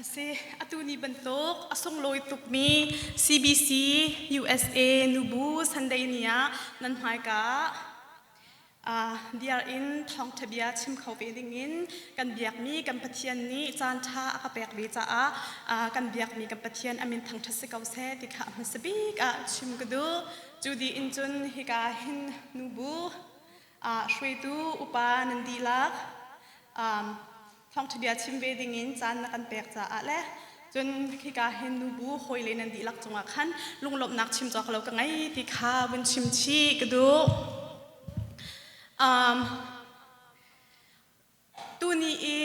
Asi, atu ni bantuk a sunglawi tukmi CBC USA nubu Sunday ni ah nan hmaika ah diar in thawngṭha bia chim kho ve dingin kan biakmi kan Pathian nih caan ṭha a ka pek ve caah kan biakmi kan Pathian a min thangṭhat si ko seh ti kha a hmasa bik ah chim ka duh. Cu dih in cun hika hin nubu hruaitu upa nan dihlak thawngṭha bia chim ve dingin caan na kan pek caah le cun khika hin nubu hawile nan dihlak cungah khan lunglawmhnak chim cawk lo ka ngei ti kha vun chim chih ka duh. Um, tuni i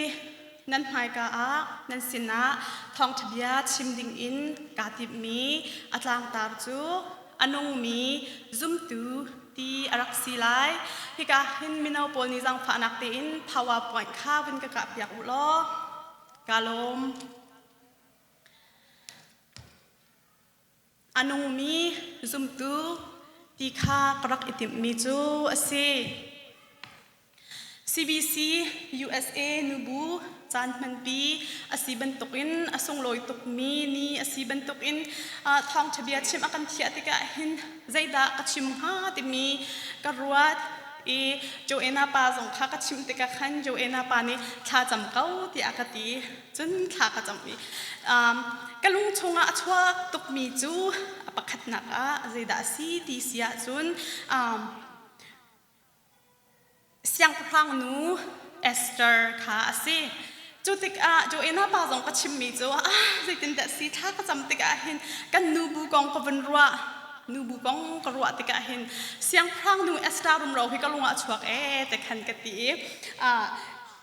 nan hmaika ah nan sinah thawngṭha bia chim dingin kaa timhmi a tlangtar cu a nungmi zumtu ti a rak si lai. Hika hin mino pawl nih zaangfahnak tein PowerPoint kha vun ka kahpiak u law kaa lawm. A nungmi zumtu ti kha ka rak i timhmi cu a si. CBC USA nubu caan hmanpi a si bantukin a sunglawi tukmi ni a si bantukin thawngṭha bia chim a kan thiah tikah hin zeidah ka chim hnga timi ka ruat i Joanna pa zong kha ka chimh tikah khan Joanna pa nih thla cam ko tiah a ka ti. Cun thla ka cam i ka lung chungah a chuak tukmi cu a pakhatnak ah zeidah a si ti si ahcun Siangpahrang nu Esther kha a si. Cu tikah Joanna pa zong ka chimmi cu ah zeitindah si thla ka cam tikah hin kan nubu kong ka vun ruah. Nubu kong ka ruah tikah hin siangpahrang nu Esther rumro hi ka lung ah a chuak ee te khan ka ti i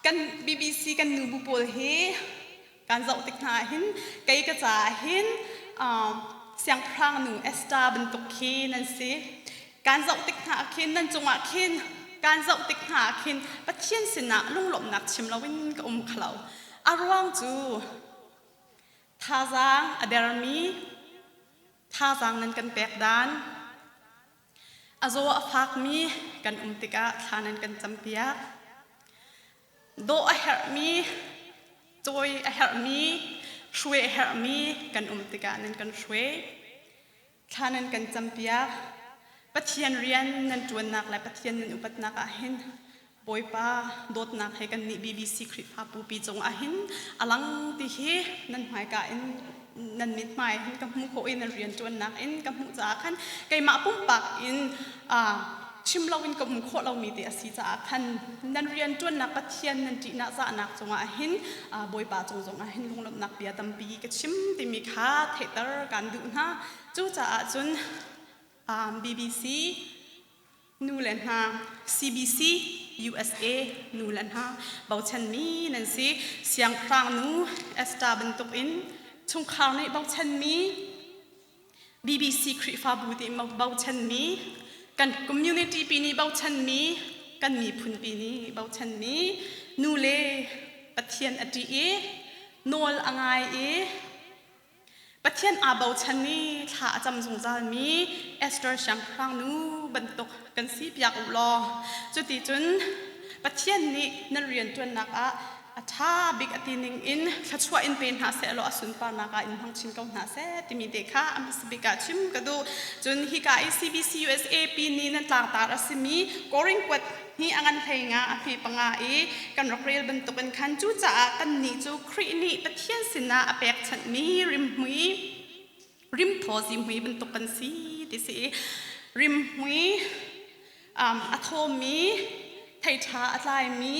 kan BBC kan nubu pawl hi kan zoh tik hna ah hin kei ka caah hin siangpahrang nu Esther bantuk khi nan si. Kan zoh tik hna ah khin nan cungah khin kan zoh tik hna ah khin Pathian sinah lunglawmhnak chim loin ka um khalo. A ruang cu thazaang a dermi thazaang nan kan pek dan a zaw a fakmi kan um tikah thla nan kan campiak. Dawh a herhmi, cawi a herhmi, hruai a herhmi kan um tikah nan kan hruai. Thla nan kan campiak. Pathian rian nan ṭuannak le Pathian nan upatnak ah hin Bawipa dawtnak he kannih BBC Khrihfa bupi cungah hin a lang ti hi nan hmaika in nan mithmai hin ka hmuh khawh i nan rian ṭuannak in ka hmuh caah khan keimah pumpak in chim loin ka um khawh lomi te a si caah khan nan rian ṭuannak Pathian nan ṭihnak zahnak cungah hin Bawipa cung zongah hin lunglawmhnak bia tampi ka chim timi kha theihter kaan duh hna. Cucaah cun BBC nu le hna CBC USA nu le hna bochanmi nan si. Siangpahrang nu Esther bantukin chungkhar nih bochanmi BBC Khrihfabu ti bochanmi, kan community pi nih bochanmi, kan miphun pi nih bochanmi, nu le Pathian a ṭih i nawl a ngai i Pathian aa bochan i thla a cam zungzalmi Esther siangpahrang nu bantuk kan si piak u law cuti cun Pathian nih nan rianṭuannak ah a ṭha bik a ti ning in thluachuah in pe hna seh law a sunparnak ah in hmang chin ko hna seh timi te kha a hmasa bik ah chim ka duh. Cun hika i CBC USA pi nih nan tlangtar a simi Korin kuat hi a ngan hlei nga a hme panga i kan rak rel bantukin khan cucaah kannih cu Khrih nih Pathian sinah a pekchanhmi rimhmui rimthaw zihmui bantuk kan si ti si i rimhmui a thawmi theiṭha a tlaimi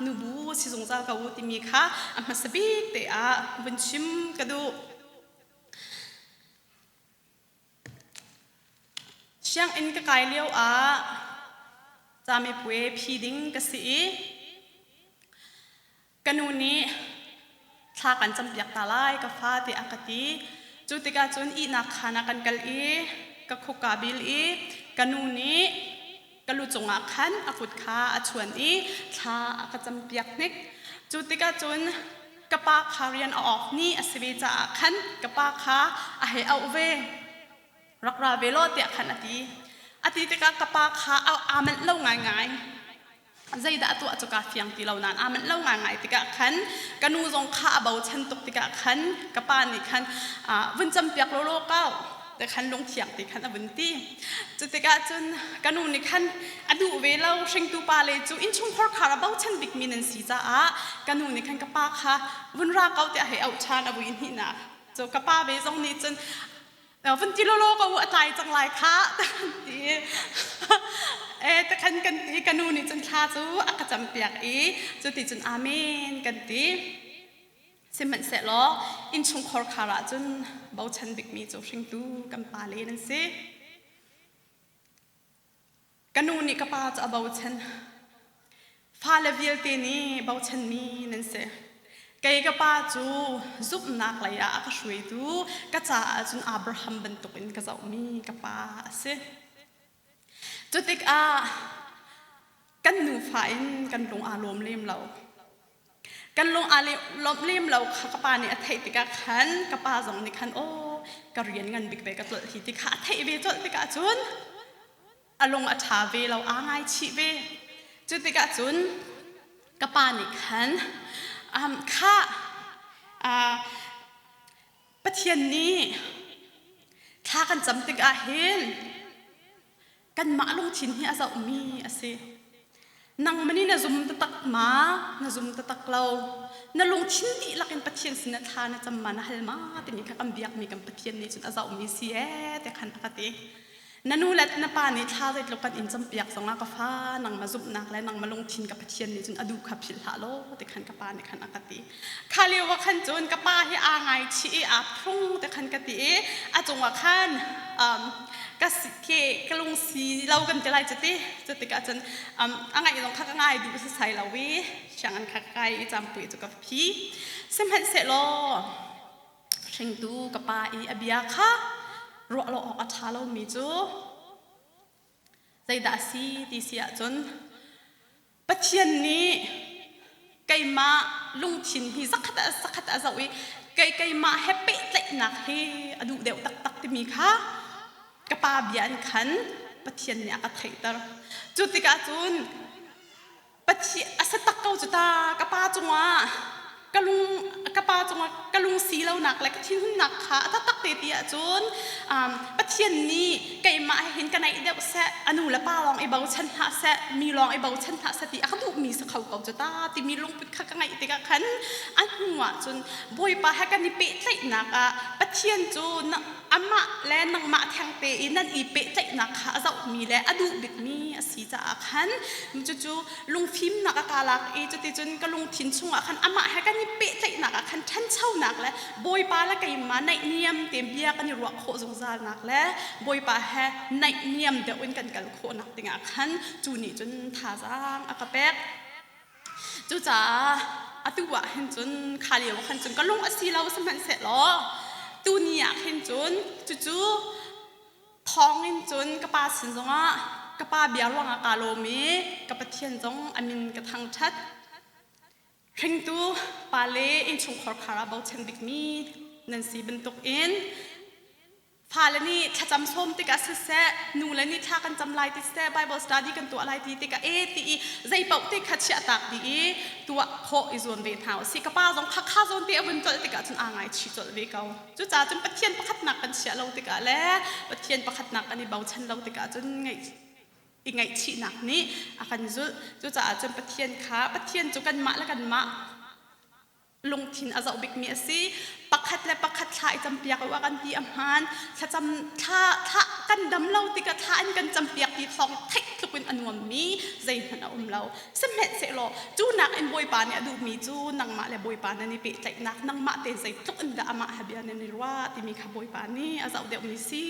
nubu si zungzal ko u timi kha a hmasa bik te ah vun chim ka duh. Sianginn ka kai lio ah camipuai phi ding ka si i Ka nu nih thla kan campiak ta lai ka fa tiah a ka ti. Cu tikah cun ihnak khaan ah kan kal i ka khuk kaa bil i ka nu nih ka lu cungah khan a kut kha a chuan i thla a ka campiak hnik. Cu tikah cun ka pa kha rian a awk ni a si ve caah khan ka pa kha a hei auh ve. Rak ra ve law tiah khan a ti. A ti tikah ka pa kha aa manh lo ngaingai. Zeidah a tuah cu kaa fiang ti lo nain aa manh lo ngaingai tikah khan ka nu zong kha a bochan tuk tikah khan ka pa nih khan vun campiak lawlaw ko te khan lungthiang ti khan a vun ti. Cu tikah cun ka nu nih khan a duh ve lo. Hringtu pa le cu innchungkhar khar a bochan bikmi nan si caah ka nu nih khan ka pa kha vun ra ko tiah hei auh ṭhan a vui hnihnak. Cu ka pa ve zong nih cun vun ti lawlaw ko u, a tlai cang lai kha ti e te khan kan ti. Ka nu nih cun thla cu a ka campiak i cu ti cun amen kan ti. Sihmanhsehlaw innchungkhar khar ah cun bochan bikmi cu hringtu kan pa le nan si. Ka nu nih ka pa cu a bochan. Fale vialte nih bochanmi nan si. Kei ka pa cu zumhnak lei ah a ka hruaitu, ka caah cun Abraham bantukin ka zohmi ka pa a si. Cu tikah kan nufa in kan lung aa lawm lem lo. Kan lung aa lawmh lem lo kha ka pa nih a theih tikah khan ka pa zong nih khan aw ka rian ngan bik ve ka tlolh hi ti kha a theih ve colh tikah cun a lung a ṭha ve lo, aa ngaichih ve. Cu tikah cun ka pa nih khan kha Pathian nih thla kan cam tikah hin kanmah lungthin hi a zohmi a si. Nangmah nih na zum taktak ma? Na zum taktak lo. Na lungthin dihlak in Pathian sin ah thla na cam ma, na hal ma timi kha kan biakmi kan Pathian nih cun a zohmi si ee ti khan a ka ti. Na nu le na pa nih thla zeitluk kan in campiak zongah ka fa, nangmah zumhnak le nangmah lungthin ka Pathian nih cun a duh kha philh hlah law ti khan ka pa nih khan a ka ti. Kha lio ah khan cun ka pa hi aa ngaichih i aa phrung ti khan ka ti i a cungah khan ka ke ka lungsi lo kan ti lai cu ti. Cu tikah cun a ngaih zong kha ka ngai duh sasai lo i sianginn kha ka kai i campui cu ka phi. Sihmanhsehlaw hringtu ka pa i a bia kha ruah lo awk a ṭha lomi cu zeidah a si ti si ahcun Pathian nih keimah lungthin hi zakhat ah zakhat a zoh i kei keimah he pehtlaihnak hi a duh deuh taktak timi kha ka pa bia in khan Pathian nih a ka theihter. Cu tikah cun Pathian a si tak ko cu ta. Ka pa cungah ka lung ka pa cungah ka lung si lonak le ka thinhunnak kha a taktak te ti ahcun Pathian nih keimah he hin ka naih deuh seh, a nu le pa lawng i bochan hlah seh, mi lawng i bochan hlah seh ti a ka duhmi si kho ko cu ta timi lungput kha ka ngeih tikah khan a hnu ah cun Bawipa he kan i pehtlaihnak ah Pathian cu amah le nangmah thengte i nan i pehtlaihnak kha a zohmi le a duh bikmi a si caah khan cucu lungfimnak a ka lak i cuticun ka lungthin chungah khan amah he kan i pehtlaihnak ah khan ṭhanchonak le Bawipa le keimah naihniam te bia kan i ruah khawh zungzalnak le Bawipa he naihniam deuh in kan kal khawhnak dingah khan cu nih cun thazaang a ka pek. Cucaah atu ah hin cun kha lio ah khan cun ka lung a si lo sihmanhsehlaw tuni ah khin cun cucu thawngin cun ka pa sin zongah ka pa bia ruangah kaa lawm i ka Pathian zong a min ka thangṭhat. Hringtu pa le innchungkhar khar ah bochan bikmi nan si bantukin Fale nih thlacam sawm tikah siseh, nule nih thla kan cam lai ti siseh, Bible study kan tuah lai ti tikah e ti i zeipaoh te kha chiahtak dih i tuah khawh i zuam ve hna usih. Ka pa zong kha kha zawn te a vun colh tikah cun aa ngaichih colh ve ko. Cucaah cun Pathian pakhatnak kan chiah lo tikah le Pathian pakhatnak kan i bochan lo tikah cun ngaih i ngaihchihnak nih a kan zulh. Cucaah cun Pathian kha Pathian cu kanmah le kanmah lungthin a zoh bikmi a si. Pakhat le pakhat thla i campiak u a kan ti a hmaan. Thlacam thla thla kan dam lo tikah thla an kan campiak ti thawng theih tluk in a nuammi zeihmanh a um lo. Sihmanhsehlaw cu nakin Bawipa nih a duhmi cu nangmah le Bawipa nan i pehtlaihnak, nangmah te zeitluk in dah amah he bia nan i ruah timi kha Bawipa nih a zoh deuhmi si.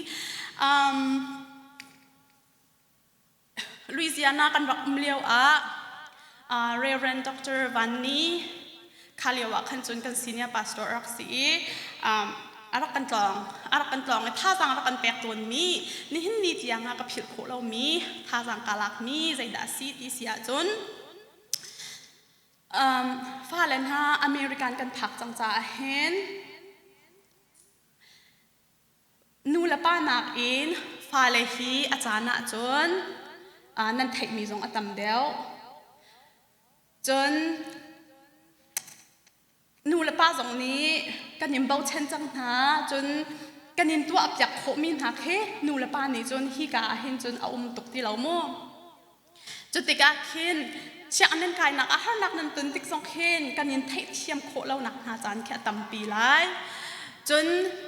Louisiana kan rak um lio ah Reverend Dr. Van Ni kha lio ah khan cun kan senior pastor a rak si i a rak kan tlawng a rak kan tlawng i thazaang a rak kan pek tawnmi nihin ni tiang ah ka philh khawh lomi thazaang kaa lakmi zeidah a si ti si ahcun fale hna American kan phak cang caah hin Nu le pa nakin fale hi a caan ahcun nan theihmi zong a tam deuh. Cun nu le pa zong nih kan in bochan cang hna. Cun kan in tuahpiak khawhmi hna khi nu le pa nih cun hika ah hin cun a um tuk ti lo mu. Cu tikah khin sianginn nan kainak ah harnak nan ton tik zong khin kan in theihthiam khawh lonak hna caan khi a tampi lai. Cun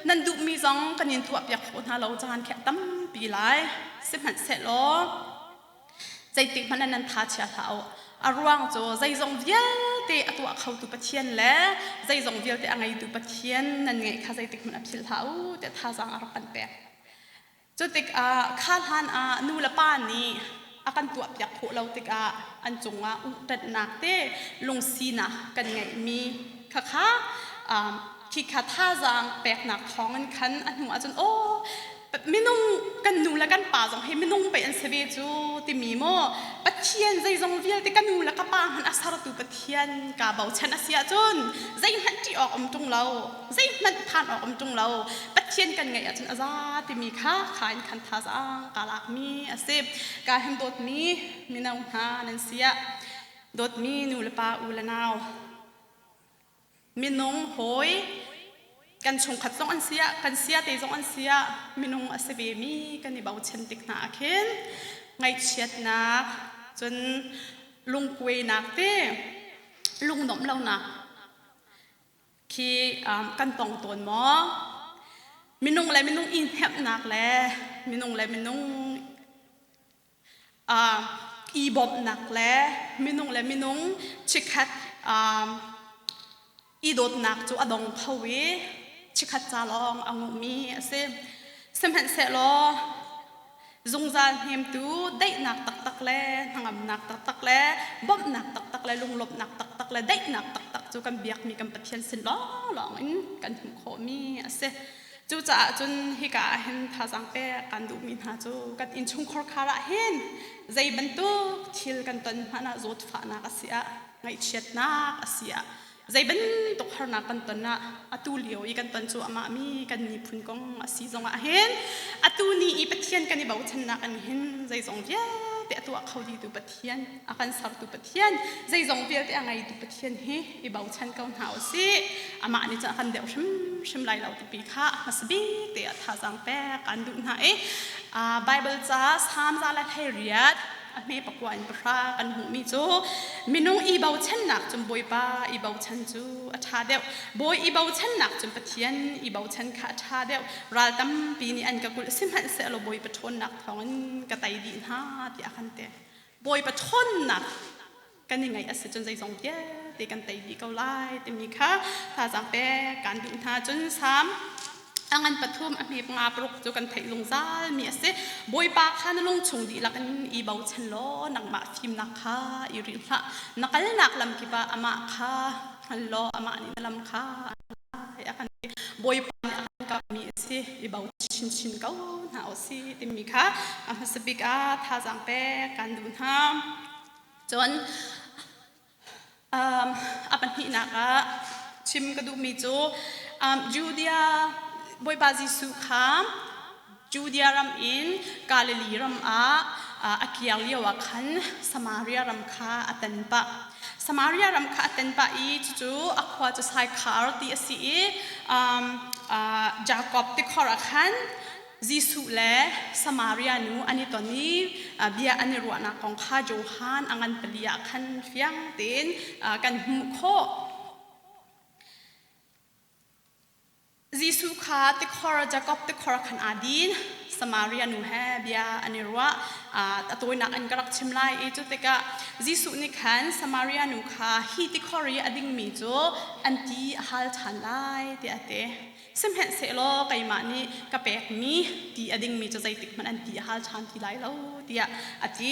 nan duhmi zong kan in tuahpiak khawh hna lo caan khi a tampi lai. Sihmanhsehlaw zeitik hmanh ah nan tha chia hlah u. A ruang cu zeizong vialte a tuah khotu Pathian le zeizong vialte a ngeitu Pathian nan ngeih kha zeitik hmanh a philh hlah u tiah thazaang a rak kan pek. Cu tikah kha hlan ah nu le pa nih a kan tuahpiak khawh lo tikah an cungah uhṭanhnak te lungsinak kan ngeihmi khakha khikha thazaang peknak thawngin khan a hnu ahcun aw minung kan nu le kan pa zong hi minung pei an si ve cu timi maw Pathian zeizong vialte ka nu le ka pa hmanh a sertu Pathian kaa bochan a si ahcun zeihmanh ṭih awk um ṭung lo zeihmanh phan awk um ṭung lo Pathian kan ngeih ahcun a za timi kha kha in khan thazaang kaa lakmi a si. Kaa hin dawtmi mino hna nan si ah dawtmi nu le pa u le nau minung hawi kan chungkhat zong an si ah kan siate zong an si ah minung a si vemi kan i bochan tik hna ah khin ngaihchiatnak cun lungkuainak te lungnuamh lonak khi kan tong tawn maw? Minung le minung i hnemhnak le minung le minung i bawmhnak le minung le minung chikkhat i dawtnak cu a dong kho i chikkhat ca lawng a nguhmi a si. Sihmanhsehlaw Zungzal hnemtu daihnak taktak le hnangamnak taktak le bawmhnak taktak le lunglawmhnak taktak le daihnak taktak cu kan biakmi kan Pathian sin lawnglawng in kan hmuh khawhmi a si. Cucaah cun hika ah hin thazaang pek kan duhmi hna cu kan innchungkhar khar ah hin zei bantuk thil kan ton hmanh ah zawtfahnak a si ah ngaihchiatnak a si ah Zei bantuk harnak kan ton ah atu lio i kan ton cu amah mi kan miphun kong a si zongah hin atu ni i Pathian kan i bochannak in hin zeizong vialte a tuah kho dihtu Pathian a kan sertu Pathian zeizong vialte a ngeitu Pathian hi i bochan ko hna u sih amah nih cun a kan deuh hrimhrim lai lo tipi kha hmasa bik te ah thazaang pek kan duh hna i Bible ca Salm 118 a hme pakua in pahra kan hmuhmi cu minung i bochannak cun Bawipa i bochan cu a ṭha deuh. Bawi i bochannak cun Pathian i bochan kha a ṭha deuh. Ral tampi nih an ka kulh sihmanhsehlaw Bawipa ṭhawnnak thawngin ka tei dih hna tiah a kan ti. Bawipa ṭhawnnak kan i ngaih a si cun zeizong vialte kan tei dih ko lai timi kha thazaang pek kan duh hna. Cun Salm a ngan pathum a hme panga paruk cu kan theih zungzal mi a si. Bawipa kha na lungchung dihlak in i bochan law nangmah fimnak kha i rinh hlah. Na kalnak lam kip ah amah kha hngal law amah nih na lam kha a kan ti. Bawipa nih a kan kammi a si. I bochan chinchin ko hna u si timi kha a hmasa bik ah thazaang pek kan duh hna. Cun a pahnihnak ah chim ka duhmi cu Judea Bawipa Jesuh kha Judea ram in Galilee ram ah a kir lio ah khan Samaria ram kha a tan pah. Samaria ram kha a tan pah i cucu a khua cu Saikhar ti a si i Jakob tikhor ah khan Jesuh le Samaria nu an i ton i bia an i ruahnak kong kha Johan a ngan pali ah khan fiang tein kan hmuh khawh. Jesuh kha tikhor Jakob tikhor khan aa din. Samaria nu he bia an i ruah. A tawinak in ka rak chim lai i cu tikah Jesuh nih khan Samaria nu kha hi tikhor i a dingmi cu an ti a hal ṭhan lai tiah a ti. Sihmanhsehlaw keimah nih ka pekmi ti a dingmi cu zeitik hmanh an ti a hal ṭhan ti lai lo tiah a ti.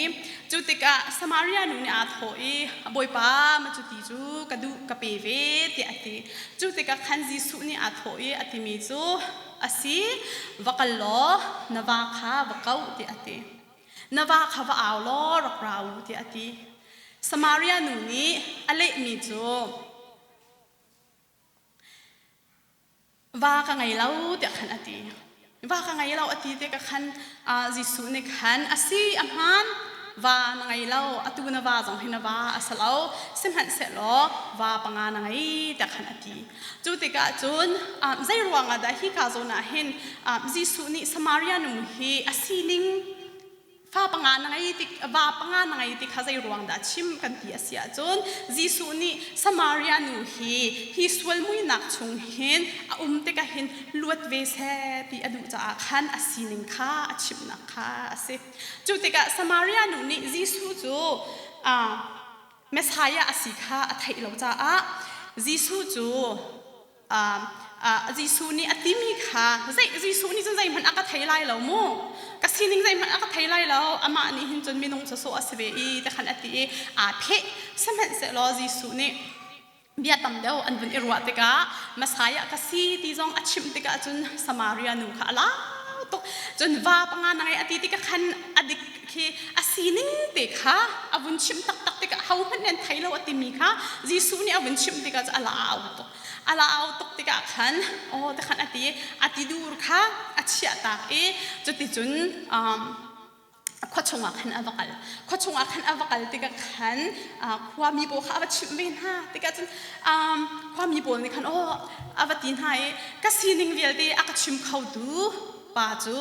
Cu tikah Samaria nu nih aa thawh i, Bawipa, ma cu ti cu ka duh ka pe ve tiah a ti. Cu tikah khan Jesuh nih aa thawh i a timi cu, A si, va kal law na va kha va koh tiah a ti. Na va kha va au law rak ra u tiah a ti. Samaria nu nih a lehmi cu, Va ka ngei lo tiah khan a ti. Va ka ngei lo a ti tikah khan Jesuh nih khan a si a hmaan. Va na ngei lo, atu na va zong hi na va a si lo, sihmanhsehlaw va panga na ngei tiah khan a ti. Cu tikah cun zei ruangah dah hika zawn ah hin Jesuh nih Samaria nu hi a sining fa panga na ngei tik va panga na ngei ti kha zei ruang dah chim kan ti a si ahcun Jesuh nih Samaria nu hi hi sual muinak chung hin a um tikah hin luat ve seh ti a duh caah khan a sining kha a chimhnak kha a si. Cu tikah Samaria nu nih Jesuh cu Messiah a si kha a theih lo caah Jesuh cu Jesuh nih a timi kha zei Jesuh nih cun zeihmanh a ka thei lai lo mu ka sining zeihmanh a ka thei lai lo amah nih hin cun minung sawsawh a si ve i ti khan a ti i aa pheh. Sihmanhsehlaw Jesuh nih bia tam deuh an vun i ruah tikah Messiah ka si ti zong a chimh tikah cun Samaria nu kha a lau tuk. Cun va panga na ngei a ti tikah khan a dik khi a sining te kha a vun chimh taktak tikah hohmanh nih an thei lo a timi kha Jesuh nih a vun chimh tikah a lau tuk. A lau tuk tikah khan aw te khan a ti a ti dur kha a chiah tak i cuticun khua chungah khan a va kal. Khua chungah khan a va kal tikah khan khuami pawl kha a va chimh ve hna tikah cun khuami pawl nih khan aw a va ti hna i ka sining vialte a ka chim khotu pa cu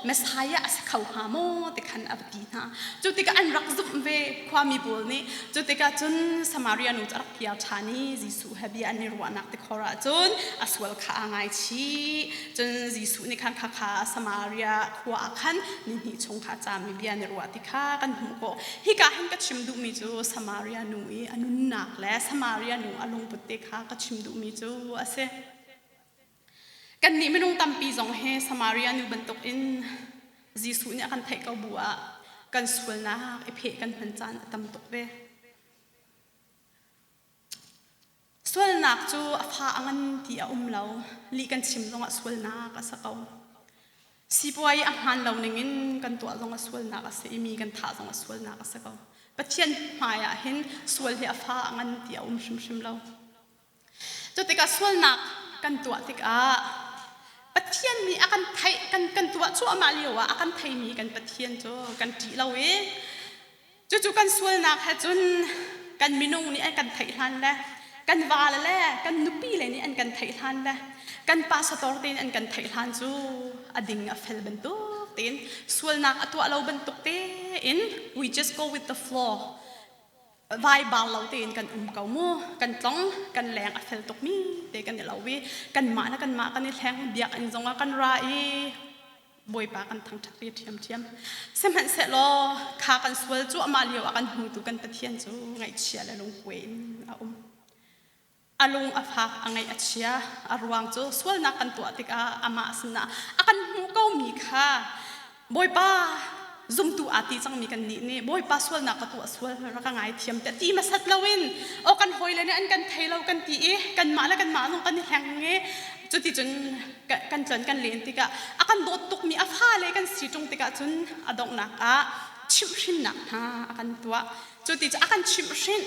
Messiah a si kho hnga maw ti khan a va ti hna. Cu tikah an rak zumh ve khuami pawl nih. Cu tikah cun Samaria nu cu a rak kir ṭhan i Jesuh he bia an i ruahnak tikhor ah cun a sual kha aa ngaichih. Cun Jesuh nih khan khakha Samaria khua ah khan nihnih chung kha a caam i bia an i ruah ti kha kan hmuh khawh. Hika hin ka chim duhmi cu Samaria nu i a nunnak le Samaria nu a lungput te kha ka chim duhmi cu a si. Kannih minung tampi zong hi Samaria nu bantukin Jesuh nih a kan theih ko bu ah kan sualnak i pheh kan hman caan a tam tuk ve. Sualnak cu a fa a ngan ti a um lo. Lih kan chim zongah sualnak a si ko. Sipuai a hmaan lo ningin kan tuah zongah sualnak a si i mi kan thah zongah sualnak a si ko. Pathian hmai ah hin sual hi a fa a ngan ti a um hrimhrim lo. Cu tikah sualnak kan tuah tikah Pathian nih a kan theih kan kan tuah cuahmah lio ah a kan theimi kan Pathian cu kan ṭih lo i cucu kan sualnak he cun kan minung nih an kan theih hlan le kan vale le kan nupi le nih an kan theih hlan le kan pastor te nih an kan theih hlan cu a ding a fel bantuk tein sualnak a tuah lo bantuk tein we just go with the flow vai bar lo tein kan um ko mu. Kan tlong kan leng a fel tukmi te kan i lo i kanmah le kanmah kan i thleng. Biakinn zongah kan ra i Bawipa kan thangṭhat ve ṭhiamṭhiam. Sihmanhsehlaw kha kan sual cuahmah lio ah kan hmutu kan Pathian cu ngaihchia le lungkuai in a um. A lung a fak, a ngaih a chia. A ruang cu sualnak kan tuah tikah amah sinah a kan hmuh komi kha Bawipa zumtu aa ti cangmi kan nih nih Bawipa sualnak ka tuah sual rak ka ngaithiam tiah ti hmasat loin aw kan hawile nih an kan thei lo kan ti i kanmah le kanmah zong kan i hleng i cuticun kan tlon kan len tikah a kan dawt tukmi a fale kan si ṭung tikah cun a donghnak ah chimhhrinnak hna a kan tuah. Cuti cu a kan chimhhrinh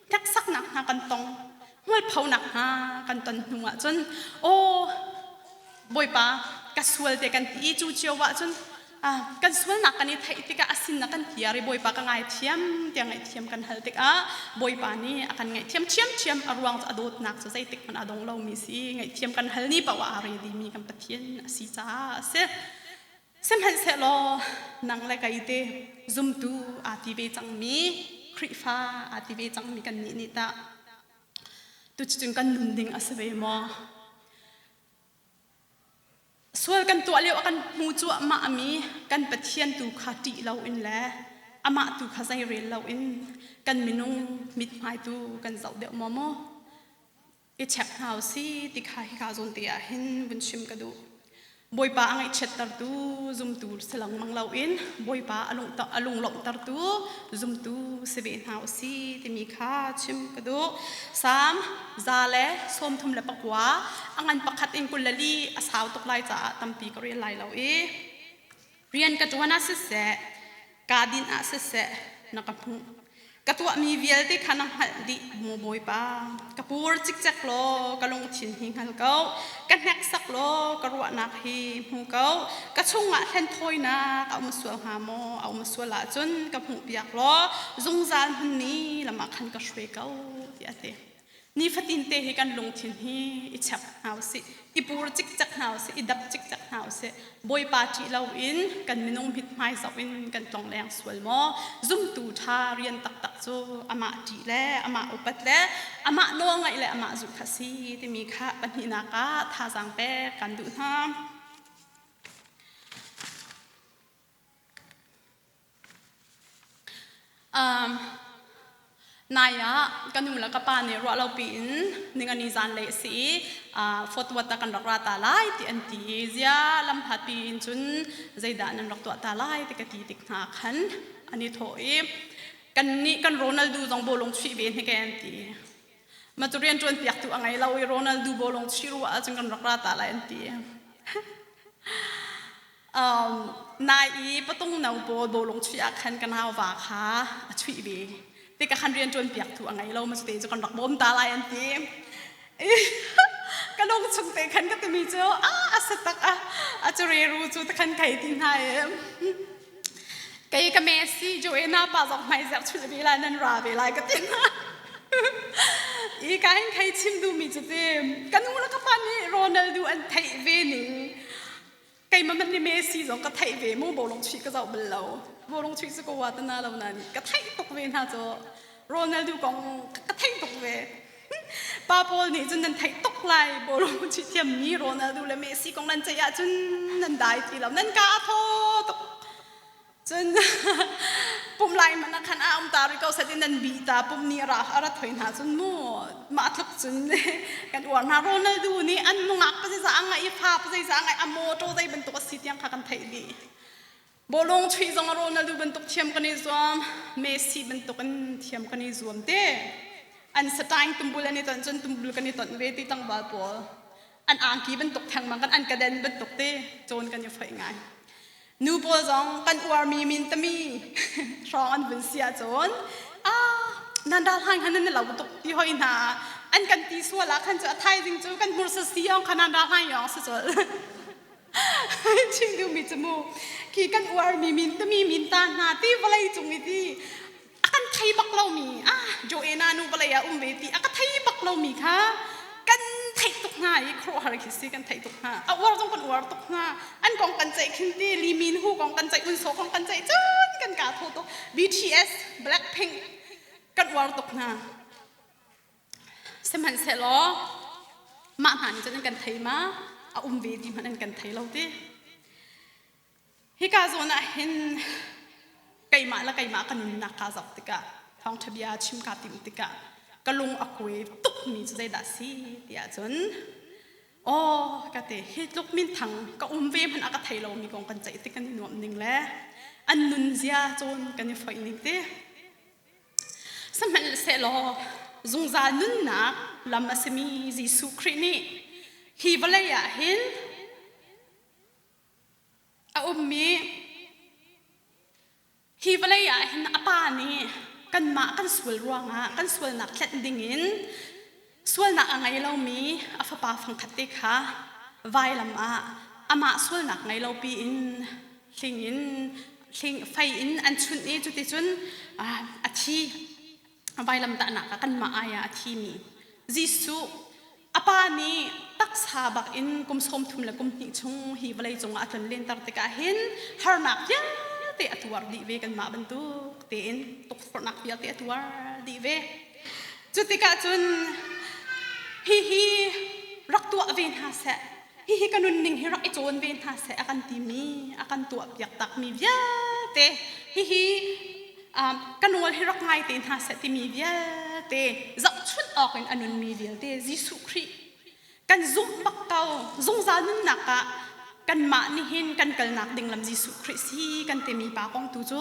hneksaknak hna kan tong, hmualphonak hna kan ton hnu ahcun aw Bawipa ka sual te kan ti i cu cio ahcun kan sualnak kan i theih tikah a sin kan tiar i Bawipa ka ngaithiam tiah ngaihthiam kan hal tikah Bawipa nih a kan ngaihthiam ṭhiamṭhiam. A ruang cu a dawtnak cu zeitik hmanh a dong lomi si, ngaihthiam kan hal ni paoh ah aa ready mi kan Pathian a si caah a si. Sihmanhsehlaw nang le kei te zumtu aa ti ve cangmi Khrihfa aa ti ve cangmi kannih nih tah tucun kan nun ding a si ve maw? Sual kan tuah lio a kan hmu cuahmah mi kan Pathian tu kha ṭih loin le amah tu kha zeirel loin kan minung mithmai tu kan zoh deuh maw maw? I check hna u si ti kha hika zawn te ah hin vun chim ka duh. Bawipa a ngaihchiattertu zumtu si lengmang loin Bawipa a lunglawmhtertu zumtu si ve hna u si timi kha chim ka duh. Salm 139 a ngan pakhat in 24 a sau tuk lai caah tampi ka rel lai lo i rian ka ṭuan ah siseh, kaa dinh ah siseh na ka hmuh. Ka tuahmi vialte kha na hngalh dih, maw Bawipa. Ka pur cikcek law ka lungthin hi hngal ko. Ka hneksak law ka ruahnak hi hmu ko. Ka chungah hlenthawinak a um sual hnga maw? A um sual ahcun ka hmuhpiak law zungzal hmun ni lam ah khan ka hruai ko, tiah a ti. Nifatin te hi kan lungthin hi i chek hna usih, i pur cikcek hna usih, i dap cikcek hna usih. Bawipa ṭih loin kan minung mithmai zoh in kan tlongleng sual maw? Zumtu ṭha rian taktak cu amah ṭih le amah upat le amah nawlngaih le amah zulh kha si timi kha pahnihnak ah thazaang pek kan duh hna. Nai ah ka nu le ka pa nih ruah lopi in ningani zanlei a si i Fort Worth ah kan rak ra ta lai ti an ti i zia lamhlat pi in cun zeidah nan rak tuah ta lai ti ka ti tik hna khan an i thawh i kannih kan Ronaldo zong bawlung chuih ve hnik an ti. Ma cu rian ṭuan piaktu a ngei lo i Ronaldo bawlung chuih ruah ahcun kan rak ra ta lai an ti. Nai i patung no pawl bawlung chuih ah khan ka nauva kha a chuih ve. Tikah khan rian ṭuan piaktu a ngei lo ma cute cu kan rak bawm ta lai an ti. Ka lung chung te khan ka timi cu a a sa tak a a cu reru cu te khan kai ti hna i kei ka Messi Joanna pa zong hmai zer chulh ve lai nan ra ve lai ka ti hna. I ka hin khei chim duhmi cu ti ka nu le ka pa nih Ronaldo an theih ve ning Keimah hmanh nih Messi zong ka theih ve mu bawlung chuih ka zoh bal lo. Bawlung chuih cu ka ua te na lo nain ka theih tuk ve hna cu Ronaldo kong ka theih tuk ve. Pa pawl nih cun nan theih tuk lai bawlung chuih thiammi Ronaldo le Messi kong nan ceih ahcun nan dai ti lo. Nan ka a thaw tuk. Cun pum lai hmanh ah khan a um ta rih ko set in nan bih ta pum nih a ra thoi hna cun mu mah tluk cun kan uar hna. Ronaldo nih an nungak pa zeizah a ngaih i fa pa zeizah a ngaih a motor zei bantuk a si tiang kha kan theih dih. Bawlung chuih zong Ronaldo bantuk thiam kan i zuam, Messi bantuk in thiam kan i zuam te. An satang tumbul an i tonh cun tumbul kan i tonh ve ti tlangval pawl. An angki bantuk thengmang kan an kaden bantuk te cawn kan i foih ngai. Nu pawl zong kan uarmi mintami hrawng an vun si ahcun ah nan ral hlan khan nan lo tuk ti hoi hna an kan ti sual ah khan cu a thaizing cu kan hmursa si yong kha nan ral hlan yong si col chim duhmi cu mu khi kan uarmi mintami minta hna ti vawlei cung i ti a kan thei bak lomi ah Joanna nu vawlei ah um ve ti a ka thei bak lomi kha kan theih tuk hna i khuaruahhar khi si kan theih tuk hna a uar zong kan uar tuk hna an kong kan ceih khin ti Lee Min Ho kong kan ceih Un So kong kan ceih cun kan ka tho tuk BTS Blackpink kan uar tuk hna sihmanhsehlaw mah hna nih cun an kan thei ma a um ve ti hmanh an kan thei lo ti Hika zawn ah hin keimah le keimah ka nunnak kaa zoh tikah thawngṭha bia chim kaa timh tikah ka lung a kuai tukmi cu zeidah a si ti ahcun aw ka ti hi tluk minthang ka um ve hmanh a ka thei lomi kong kan ceih tik kan i nuamh ning le an nunzia cawn kan i foih ning ti Sihmanhsehlaw zungzal nunnak lam a simi Jesuh Khrih nih hi vawlei ah hin A ummi hi vawlei ah hin a pa nih kanmah kan sual ruangah kan sualnak tlenh dingin sualnak a ngei lomi a fapa fangkhat te kha vailam ah amah sualnak ngei lo piin hling in hling fei in an chunh i cuticun a thi. Vailamtahnak ah kanmah ai ah a thimi Jesuh a pa nih taksa bak in kum 30 le kum hnih chung hi vawlei cungah a tlon lenter tikah hin harnak vialte a tuar dih ve kanmah bantuk tein tukforhnak vialte a tuar dih ve. Cu tikah cun hihi rak tuah ve hna seh hihi ka nunning hi rak i cawn ve hna seh a kan timi a kan tuah piak takmi vialte hihi ka nawl hi rak ngai te hna seh timi vialte zohchunh awk in a nunmi vialte Jesuh Khrih kan zumh bak ko zungzal nunnak ah kanmah nihin kan kalnak ding lam Jesuh Khrih si kan timi pa kong tu cu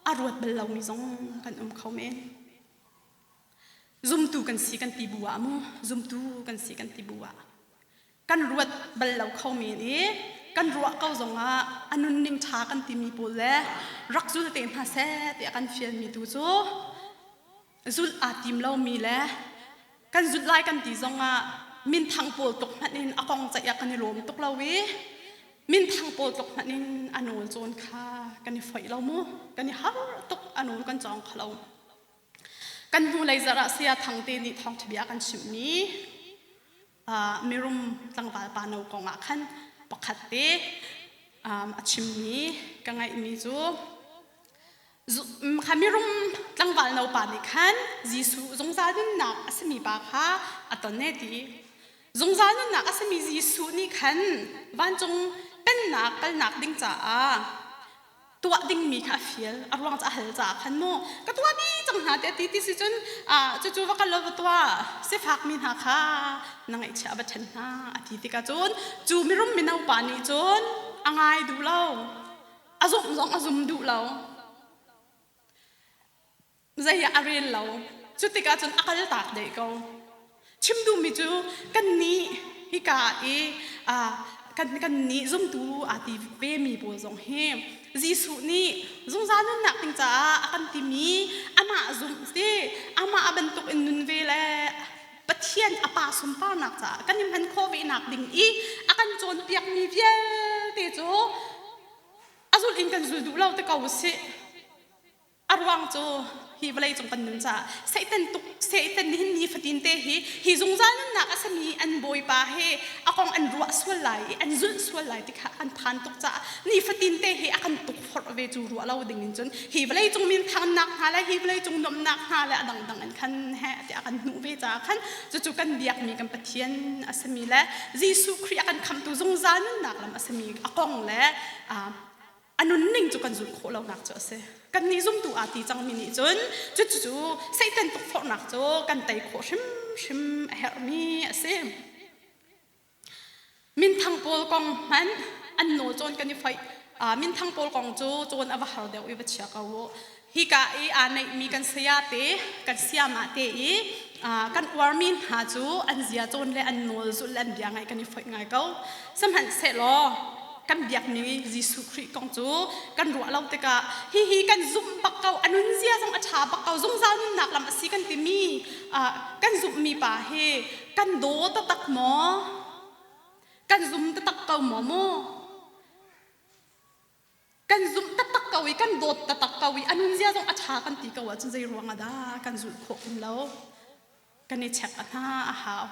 a ruat bal lomi zong kan um kho men. Zumtu kan si kan ti bu ah mu zumtu kan si kan ti bu ah kan ruat bal lo kho men i kan ruah ko zongah a nunning ṭha kan timi pawl le rak zul te hna seh tiah kan fialmi tu cu Zulh aa tim lomi le kan zulh lai kan ti zongah minthang pawl tluk hmanh in a kong ceih ah kan i lawm tuk lo i minthang pawl tluk hmanh in a nawl cawn kha kan i foih lo mu, kan i har tuk, a nawl kan cawng kho lo. Kan hnulei zarh ah Saya Thangte nih thawngṭha bia a kan chimhmi mirum tlangval pa no kong ah khan pakhat te a chimmi ka ngaihmi cu kha mirum tlangval no pa nih khan Jesuh zungzal nunnak a simi pa kha a ton e ti. Zungzal nunnak a simi Jesuh nih khan vancung pennak kalnak ding caah tuah dingmi kha a fial. A ruang cu a hal caah khan mu ka tuah dih cang hna tiah ti ti si cun cucu va kal law va tuah, sifakmi hna kha na ngaihchiah va ṭhen hna a ti tikah cun cu mirum mino pa nih cun a ngai duh lo, a zumh zong a zum duh lo, zei ah a rel lo. Cu tikah cun a kal tak deh ko. Chim duhmi cu kannih hika i kan kannih zumtu aa ti vemi pawl zong hi Jesuh nih zungzal nunnak ding caah a kan timi amah zumh si, amah a bantuk in nun ve le Pathian a Pa sunparnak caah kan i hman khawh ve nak ding i a kan cawnpiakmi vialte cu a zulh in kan zul duh lo te ko usih. A ruang cu hi vawlei cung kan nun caah Satan tuk Satan nih hin nifatin te hi hi zungzal nunnak a sami an bawipa he a kong an ruah sual lai i an zulh sual lai ti kha an phan tuk caah nifatin te hi a kan tukforh ve. Cu ruah lo ding in cun hi vawlei cung minthannak hna le hi vawlei cung nuamhnak hna le a dangdang in khan he tiah a kan hnuh ve caah khan cucu kan biakmi kan Pathian a simi le Jesuh Khrih a kan khamhtu zungzal nunnak lam a simi a kong le a nunning cu kan zulh khawh lonak cu a si. Kannih zumtu aa ti cangmi nih cun cucu Satan tukforhnak cu kan tei khawh hrimhrim a herhmi a si. Minthang pawl kong hmanh an nawl cawn kan i foih. Minthang pawl kong cu cawn a va har deuh i va chia ko u. Hika i aa neihmi kan saya te, kan siamah te i kan uarmi hna cu an zia cawn le an nawl zulh le an bia ngaih kan i foih ngai ko. Sihmanhsehlaw kan biakmi Jesuh Khrih kong cu kan ruah lo tikah hihi kan zumh bak ko, a nunzia zong a ṭha bak ko, zungzal nunnak lam a si kan timi kan zumhmi pa hi kan daw taktak maw? Kan zum taktak ko maw mu? Kan zumh taktak ko i kan dawt taktak ko i a nunzia zong a ṭha kan ti ko ahcun zei ruang ah dah kan zulh khawh kun lo? Kan i check a hna a hau.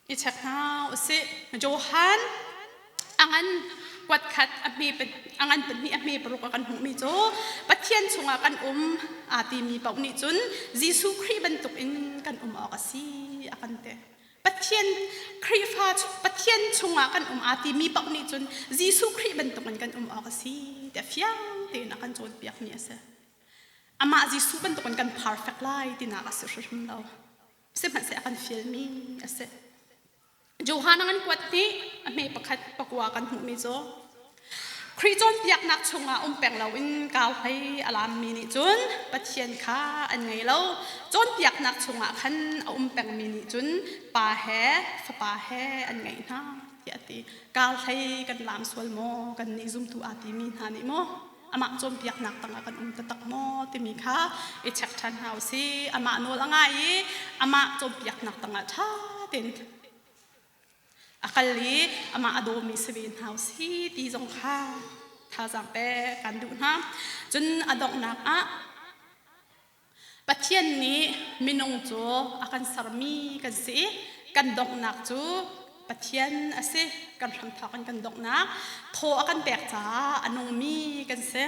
I check hna usih. Johan a ngan kuat khat a hme a ngan pahnih a hme paruk a kan hmuhmi cu Pathian chungah kan um aa timi paoh nih cun Jesuh Khrih bantuk in kan um awk a si a kan ti. Pathian Khrihfa Pathian chungah kan um aa timi paoh nih cun Jesuh Khrih bantukin kan um awk a si tiah fiang tein a kan cawnpiakmi a si. Amah Jesuh bantukin kan perfect lai tinak a si hrimhrim lo. Sihmanhsehlaw a kan fialmi a si. Johan a kan kuat ni a hme pakhat pakua kan hmuhmi cu Khrih cawnpiaknak chungah um peng loin kau hlei a lammi nih cun Pathian kha an ngei lo. Cawnpiaknak chungah khan a um pengmi nih cun Pa he Fapa he an ngeih hna tiah a ti. Kau hlei kan lam sual maw? Kannih zumtu aa timi hna nih maw? Amah cawnpiaknak tangah kan um taktak maw timi kha i check ṭhan hna u sih. Amah nawl a ngai i amah cawnpiaknak tangah ṭha tein a kal i amah a dawmi si ve hna si ti zong kha thazaang pek kan duh hna. Cun a donghnak ah Pathian nih minung cu a kan sermi kan si i kan donghnak cu Pathian a si. Kan hramthawk in kan donghnak thaw a kan pek caah a nungmi kan si.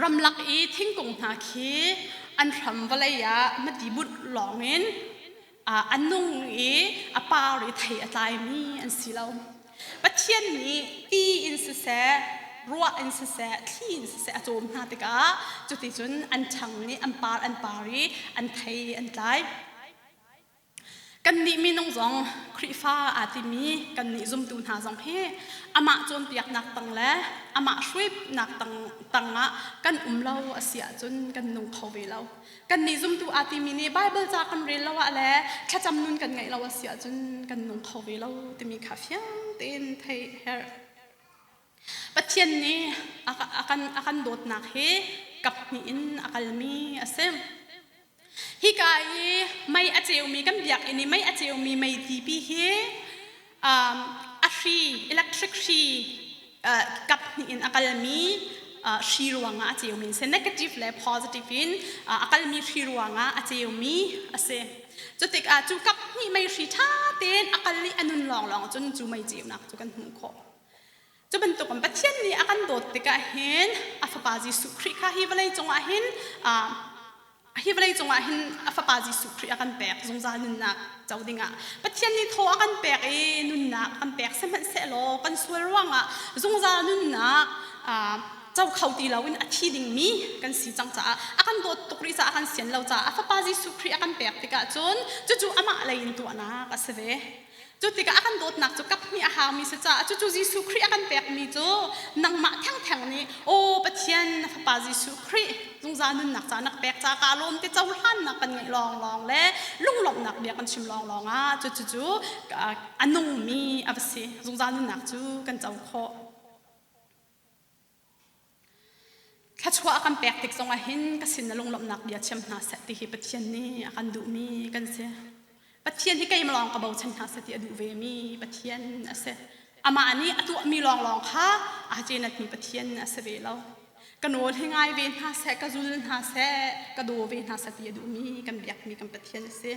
Ramlak i thingkung hna khi an hram vawlei ah mati bunh lawngin a nung i a par i thei a tlaimi an si lo. Pathian nih ti in siseh, ruah in siseh, thli in siseh a cawm hna tikah cuticun an ṭhang i an par an par i an thei an tlai. Kannih minung zong Khrihfa aa timi kannih zumtu hna zong hi amah cawnpiaknak tang le amah hruainak tang tangah kan um lo a si ahcun kan nung kho ve lo. Kannih zumtu aa timi nih Baibal ca kan rel lo ah le thlacam nun kan ngeih lo a si ahcun kan nung kho ve lo timi kha fiang tein theih herh. Pathian nih a kan dawtnak hi Kap hnih in a kalmi a si. Hika i mei a ceumi kan biakinn i mei a ceumi meiti hi a hri electric hri kap hnih in a kalmi hri ruangah a ceumi a si. Negative le positive in a kalmi hri ruangah a ceumi a si. Cutikah cu kap hnih mei hri ṭha tein a kal i a nun lawnglawng cun cu mei ceunak cu kan hmuh khawh. Cu bantukin Pathian nih a kan dawt tikah hin a Fapa Jesuh Khrih kha hi vawlei cungah hin hi vawlei cungah hin a Fapa Jesuh Khrih a kan pek zungzal nunnak co dingah. Pathian nih thaw a kan pek i nunnak a kan pek sihmanhsehlaw kan sual ruangah zungzal nunnak co kho ti loin a thi dingmi kan si cang caah a kan dawt tuk rih caah a kan sian lo caah a Fapa Jesuh Khrih a kan pek tikah cun cucu amah lei in tuahnak a si ve. Cu tikah a kan dawtnak cu kap hnih a haumi si caah cucu Jesuh Khrih a kan pekmi cu nangmah thengtheng nih aw Pathian na fapa Jesuh Khrih zungzal nunnak ca na ka pek ca kaa lawm ti cohlannak kan ngeih lawnglawng le lunglawmhnak bia kan chim lawnglawng ah cucu cu a nungmi a va si zungzal nunnak cu kan co khawh. Thluachuah a kan pek tik zongah hin ka sin na lunglawmhnak bia chim hna seh ti hi Pathian nih a kan duhmi kan si. Pathian hi keimah lawng ka bochan hna seh ti a duh vemi Pathian a si. Amah nih a tuahmi lawnglawng kha aa cenatmi Pathian a si ve lo. Ka nawl hi ngai ve hna seh, ka zul hna seh, ka daw ve hna seh ti a duhmi kan biakmi kan Pathian a si.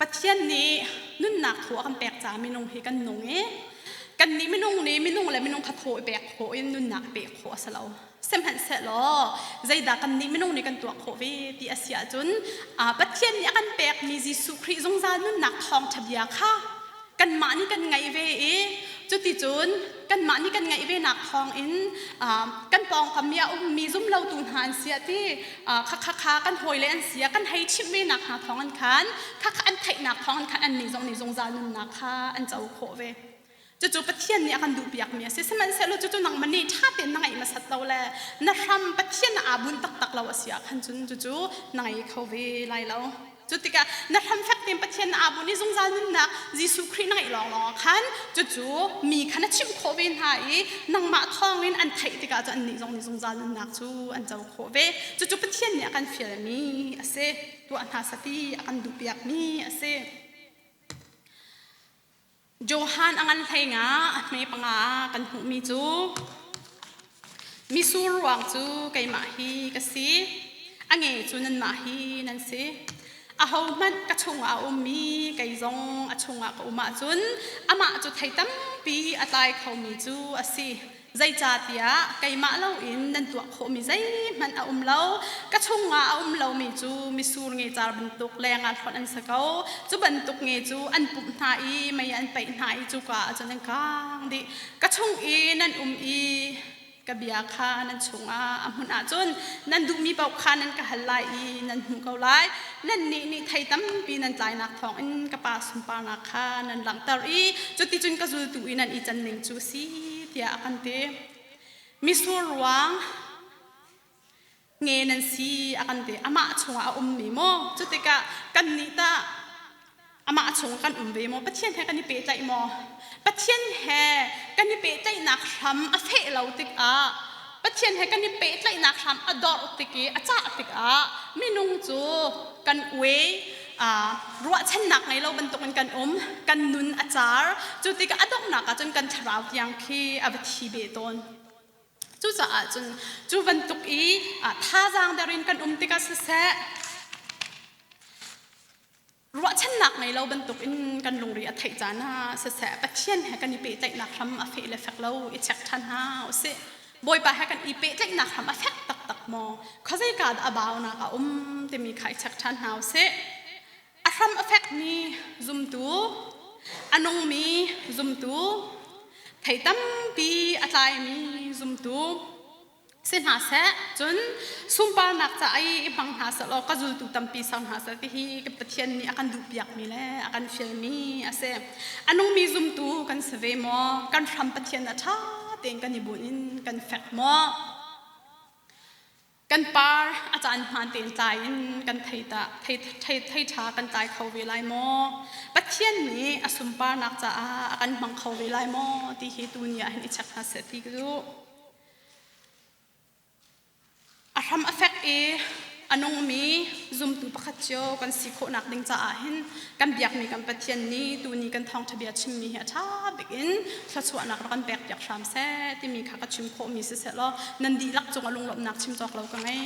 Pathian nih nunnak thaw a kan pek caah minung hi kan nung i kannih minung nih minung le minung kha thaw i pek khawh in nunnak pek khawh a si lo. Sihmanhsehlaw zeidah kannih minung nih kan tuah khawh ve ti a si ahcun Pathian nih a kan pekmi Jesuh Khrih zungzal nunnak thawngṭha bia kha kanmah nih kan ngaih ve i cuticun kanmah nih kan ngaih venak thawngin kan pawngkam i a ummi zumlotu hna an si ah ti khakha kha kan hawile an si ah kan hei chimh venak hna thawngin khan khakha an theihnak thawngin khan annih zong nih zungzal nunnak kha an co khawh ve. Cucu Pathian nih a kan duhpiakmi a si. Sihmanhsehlaw cucu nangmah nih ṭha tein na ngaih hmasat lo le na hram Pathian aa bunh taktak lo a si ah khan cun cucu na ngei kho ve lai lo. Cu tikah na hram fek tein Pathian na aa bunh i zungzal nunnak Jesuh Khrih na ngeih lawnglawng ah khan cucu mi kha na chimh khawh ve hna i nangmah thawngin an theih tikah cun annih zong nih zungzal nunnak cu an co khawh ve. Cucu Pathian nih a kan fialmi a si. Tuah hna sati a kan duhpiakmi a si. Johan a ngan hlei nga a hme panga ah kan hmuhmi cu misur ruang cu keimah hi ka si, a nge cu nanmah hi nan si. Ahohmanh ka chungah a ummi kei zong a chungah ka um ahcun amah cu thei tampi a tlai khomi cu a si. Zeicahtiah keimah loin nan tuah khawhmi zeihmanh a um lo. Ka chungah a um lomi cu mitsur ngecar bantuk lengah hlonh an si ko. Cu bantuk nge cu an pumh hna i mei an paih hna i cuka ah cun an kang dih. Ka chung i nan um i ka bia kha nan chungah a hmunh ahcun nan duhmi paoh kha nan ka hal lai i nan hmuh ko lai. Nannih nih thei tampi nan tlainak thawngin ka Pa sunparnak kha nan langhter i cuticun ka zultu i nan i canning cu a si tiah a kan ti. Misur ruang nge nan si a kan ti. Amah chungah a ummi maw? Cutikah kannih tah amah chung kan um ve maw? Pathian he kan i pehtlaih maw? Pathian he kan i pehtlaihnak hram a feh lo tikah Pathian he kan i pehtlaihnak hram a dorh tik i a cah tikah minung cu kan uai ruahchannak ngei lo bantukin kan um kan nun a car cu tikah a donghnak ah cun kan thlarau tiang khi a va thi beh tawn Cucaah cun cu bantuk i thazaang der in kan um tikah siseh ruahchannak ngei lo bantukin kan lungri a theih caan ah siseh Pathian he kan i pehtlaihnak hram a feh le fek lo i check ṭhan hna usih. Bawipa he kan i pehtlaihnak hram a fek taktak maw? Khuazeika dah a baunak a um timi kha i check ṭhan hna usih. A hram a fekmi zumtu, a nungmi zumtu, thei tampi a tlaimi zumtu, si hna seh cun sunparnak ca i i hmang hna seh law ka zultu tampi ser hna seh ti hi ka Pathian nih a kan duhpiakmi le a kan fialmi a si. A nungmi zumtu kan si ve maw? Kan hram Pathian a ṭha tein kan i bunh in kan fek maw? Kan par a caan hmaan tein tlai in kan thei ta thei thei thei ṭha kan tlai kho ve lai maw? Pathian nih a sunparnak caah a kan hmang kho ve lai maw ti hi tuni ah hin i check hna seh ti ka duh. A hram a fek i a nungmi zumtu pakhat cio kan si khawhnak ding caah hin kan biakmi kan Pathian nih tuni kan thawngṭha bia chimmi hi a ṭha bik in thluachuahnak rak kan pekpiak hram seh timi kha ka chim khawhmi siseh law nan dihlak cungah lunglawmhnak chim cawk lo ka ngei.